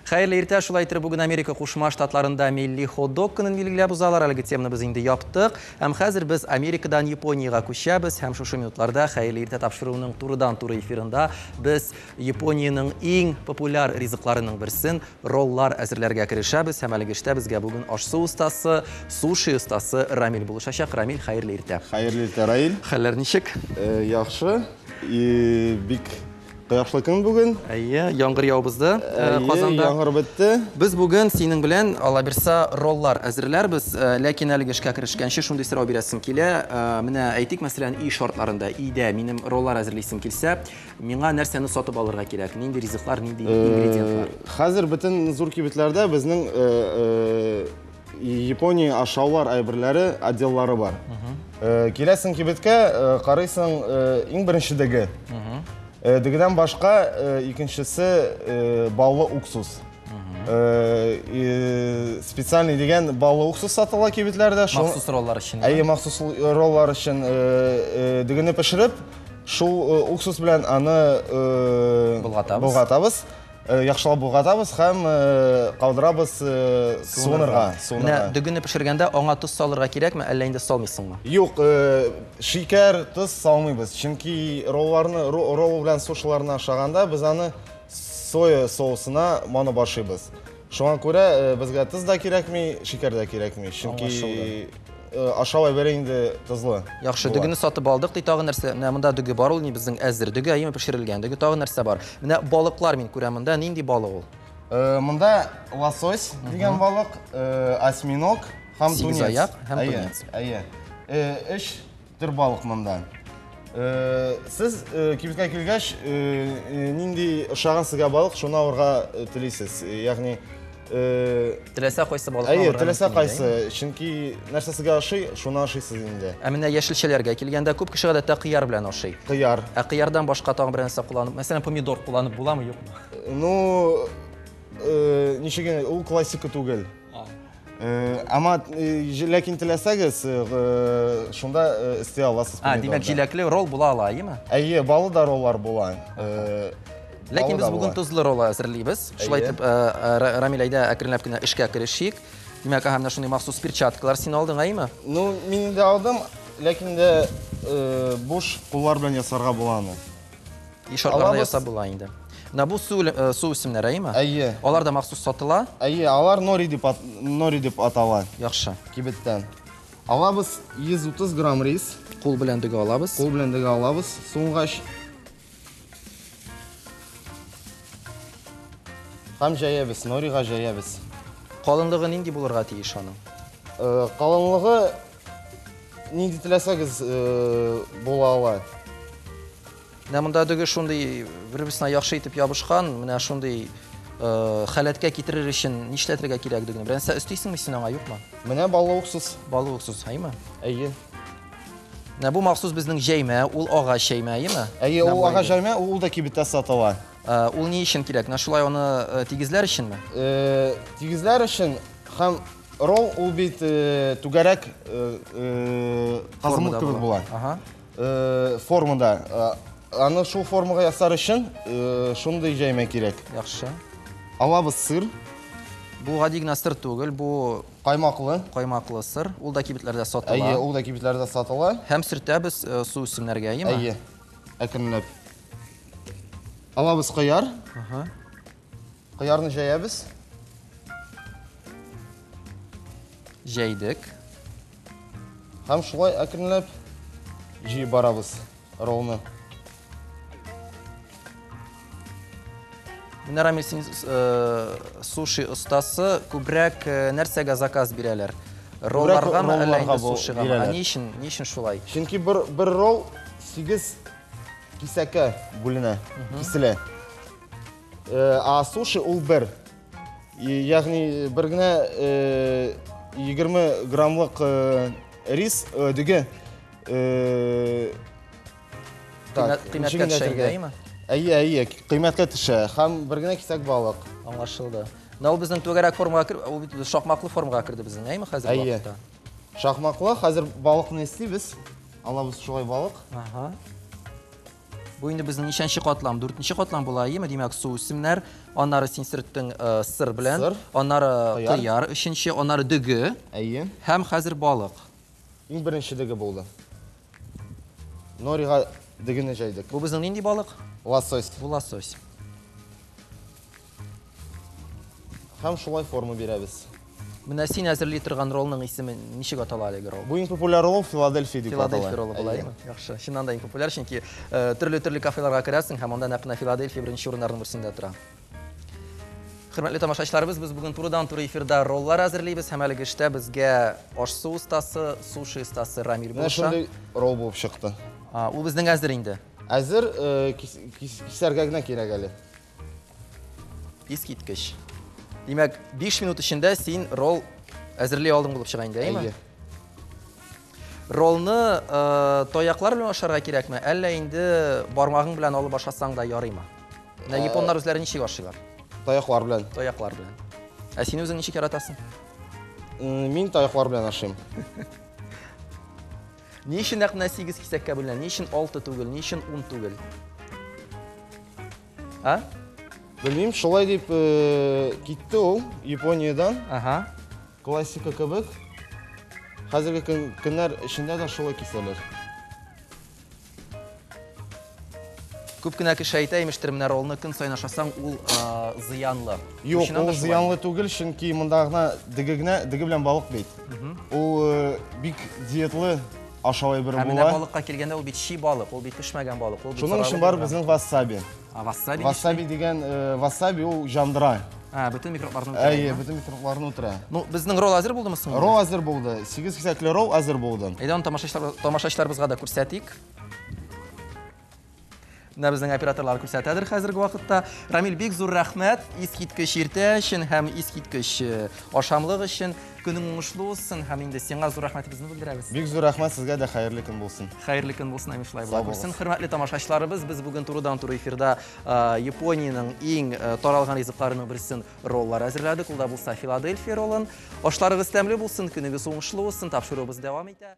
Хәерле иртә, шулай итеп бүген Америка Кушма Штатларында милли хот-дог көнен билгеләп узалар. Әлеге теманы без инде яптык. Һәм хәзер без Америкадан Япониягә күчәбез һәм шушы минутларда Хәерле иртә тапшыруының турыдан-туры эфирында без Япониянең иң популяр ризыкларының берсен роллар әзерләргә керешәбез. Һәм әлеге эштә безгә бүген аш-су остасы, суши остасы Рамил булышачак. Рамил, хәерле иртә. Хәерле иртә, Раил. Хәлләр ничек? Яхшы. Бик кояшлы көн бүген. Әйе, яңгыр явып узды Казанда. Яңгыр бетте. Без бүген синең белән, Алла бирса, роллар әзерләрбез. Ләкин әлеге эшкә керешкәнче шундый сорау бирәсем килә. Менә әйтик, мәсәлән, өй шартларында, өйдә минем роллар әзерлисем килсә, миңа нәрсәне сатып алырга кирәк? Нинди ризыклар, нинди ингредиентлар? Хәзер бөтен зур кибетләрдә безнең Япония ашаулар әйберләре отделлары бар. Киләсең кибеткә, карыйсың, иң беренче дөге. Дөгедән башка икенчесе баллы уксус. Специальный дигән баллы уксус сатыла кибетләрдә. Махсус роллар өчен. Әйе, махсус роллар өчен дөгене пешереп, шул уксус белән аны болгатабыз. Яхшылап болгатабыз һәм калдырабыз суынырга. Менә дөгене пешергәндә аңа тоз салырга кирәкме, әллә инде салмыйсыңмы? Юк, шикәр, тоз салмыйбыз. Чөнки ролларны, ролл белән сушиларны ашаганда без аны соя соусына манып ашыйбыз. Шуңа күрә безгә тоз да кирәкми, шикәр дә кирәкми. Чөнки ашау әйбере инде тозлы. Яхшы, дөгене сатып алдык, ди, тагын нәрсә? Менә монда дөге бар ул, ни безнең әзер дөге, әйеме, пешерелгән дөге. Тагын нәрсә бар? Менә балыклар мин күрәм монда, нинди балык ул? Монда лосось дигән балык, осьминог һәм тунец. Сигез аяк һәм тунец. Әйе. Өч төр балык монда. Сез кибеткә килгәч, нинди ошаган сезгә балык, шуны алырга телисез. Ягъни теләсә кайсы балыкны алырга. Әйе, теләсә кайсы, чөнки нәрсә сезгә ошый, шуны ашыйсыз инде. Ә менә яшелчәләргә килгәндә, күп кеше гадәттә кыяр белән ашый. Кыяр. Ә кыярдан башка тагын бер нәрсә кулланып, мәсәлән, помидор кулланып буламы, юкмы? Ну, ничек инде, ул классика түгел. Әмма ләкин теләсәгез, шунда өсти аласыз. А, димәк, җиләкле ролл була ала, әйеме? Әйе, балы да роллар була. Ләкин без бүген тозлы ролл әзерлибез. Шулай итеп, Рамил, әйдә, әкренләп кенә эшкә керешик. Димәк, аһа, менә шундый махсус перчаткалар син алдың, әйеме? Ну, мин инде алдым, ләкин дә буш куллар белән ясарга була аны. И шартларда ясап була инде. Менә бу су, су үсемнәре, әйеме? Әйе. Алар да махсус сатыла? Әйе, алар нори дип, нори дип атала. Яхшы. Кибеттән. Алабыз 130 грамм рис. Кул белән дөге алабыз. Кул белән дөге алабыз. Суынгач. Һәм җәябез, норига җәябез. Калынлыгы нинди булырга тиеш аның? Калынлыгы нинди теләсәгез була ала. Менә монда дөге шундый бер-берсенә яхшы итеп ябышкан, менә шундый халәткә китерер өчен нишләтергә кирәк дөгене? Берәр нәрсә өстисеңме син аңа, юкмы? Менә баллы уксус. Баллы уксус, әйеме? Әйе. Менә бу махсус безнең җәймә, ул агач җәймә, әйеме? Әйе, ул агач җәймә, ул да кибеттә сатыла. Ул ни өчен кирәк? Менә шулай аны тигезләр өченме? Тигезләр өчен һәм ролл ул бит түгәрәк казымлык кебек була. Формада. Аны шул формага ясар өчен шундый җәймә кирәк. Яхшы. Алабыз сыр. Бу гади генә сыр түгел, бу каймаклы. Каймаклы сыр. Ул да кибетләрдә сатыла. Әйе, ул да кибетләрдә сатыла. Һәм сөртәбез су үсемнәргә, әйеме? Әйе. Әкренләп. Алабыз кыяр. Кыярны җәябез. Җәйдек. Һәм шулай әкренләп җыеп барабыз роллны. Менә Рамил, син суши остасы, күбрәк нәрсәгә заказ бирәләр? Ролларгамы, әллә инде сушигамы? Ә ни өчен, ни өчен шулай? Чөнки бер ролл 8 кисәккә бүленә, киселә. Ә суши ул бер. Ягъни бер генә 20 граммлык рис, дөге. Кыйммәткә төшә инде, әйеме? Әйе, әйе, кыйммәткә төшә. Һәм бер генә кисәк балык. Аңлашылды. Менә ул безнең түгәрәк формага кер, ул бит шакмаклы формага керде безнең, әйеме хәзер вакытта? Шакмаклы, хәзер балыкны эслибез. Алабыз шулай балык. Ага. Бу инде безнең ничәнче катлам? Дүртенче катлам була, әйеме? Димәк, суүсемнәр, аннары син сөрттең сыр белән, Сыр. Аннары Кыяр. Кыяр, өченче, аннары дөге Әйе. Һәм хәзер балык. Иң беренче дөге булды. Норига дөгене җәйдек. Бу безнең нинди балык? Лосось. Бу лосось. Һәм шулай форма бирәбез. Менә син әзерли торган роллның исеме ничек атала әлеге ролл? Бу иң популяр ролл Филадельфия дип атала. Филадельфия роллы була, Әйе. әйеме? Яхшы. Чыннан да иң популяр, чөнки төрле-төрле кафеларга керәсең һәм анда нәкъ менә Филадельфия беренче урыннарның берсендә тора. Хөрмәтле тамашачыларыбыз, без бүген турыдан-туры эфирда роллар әзерлибез һәм әлеге эштә безгә аш-су остасы, суши остасы Рамиль Менә булыша. шундый ролл булып чыкты. Ул безнең әзер инде. Әзер, кисәргә генә кирәк әле. Искиткеч. Димәк, 5 минут эчендә син ролл әзерли алдың булып чыга инде, әйеме? Әйе. Роллны таяклар белән ашарга кирәкме, әллә инде бармагың белән алып ашасаң да ярыймы? Менә японнар үзләре ничек ашыйлар? Таяклар белән. Таяклар белән. Ә син үзең ничек яратасың? Мин таяклар белән ашыйм. Ни өчен нәкъ менә 8 кисәккә бүленә? Ни өчен 6 түгел, ни өчен 10 түгел? А? Белмим, шулай дип китте ул Япониядән. Ага. Классика кебек. Хәзерге көннәр эчендә дә шулай кисәләр. Күп кенә кеше әйтә, имештер, менә роллны көн саен ашасаң, ул зыянлы. Юк, Чыннан да ул шулай. зыянлы түгел, чөнки монда гына дөге белән балык бит. Ул бик диетлы ашау әйбере Ә менә була. балыкка килгәндә ул бит чи балык, ул бит пешмәгән балык, ул бит Шуның өчен зарарлы бар булган. безнең васаби. А, васаби Васаби ничек? дигән васаби ул жандыра. А, бөтен микробларны үтерә, Әйе, әйеме? бөтен микробларны үтерә. Ну, безнең ролл әзер булдымы соң? Ролл әзер булды. 8 кисәкле ролл әзер булды. Әйдә, аны тамашачыларыбызга да күрсәтик. Менә безнең операторлар күрсәтәдер хәзерге вакытта. Рамиль, бик зур рәхмәт. Искиткеч иртә өчен һәм искиткеч ашамлык өчен. Көнең уңышлы булсын һәм инде сиңа зур рәхмәтебезне белдерәбез. Бик зур рәхмәт сезгә дә, хәерле көн булсын. Хәерле көн булсын, әмин шулай була Сау күрсен. булыгыз. Хөрмәтле тамашачыларыбыз, без бүген турыдан-туры эфирда Япониянең иң таралган ризыкларының берсен роллар әзерләдек. Ул да булса Филадельфия роллын. Ашларыгыз тәмле булсын, көнегез уңышлы булсын. Тапшыруыбыз дәвам итә.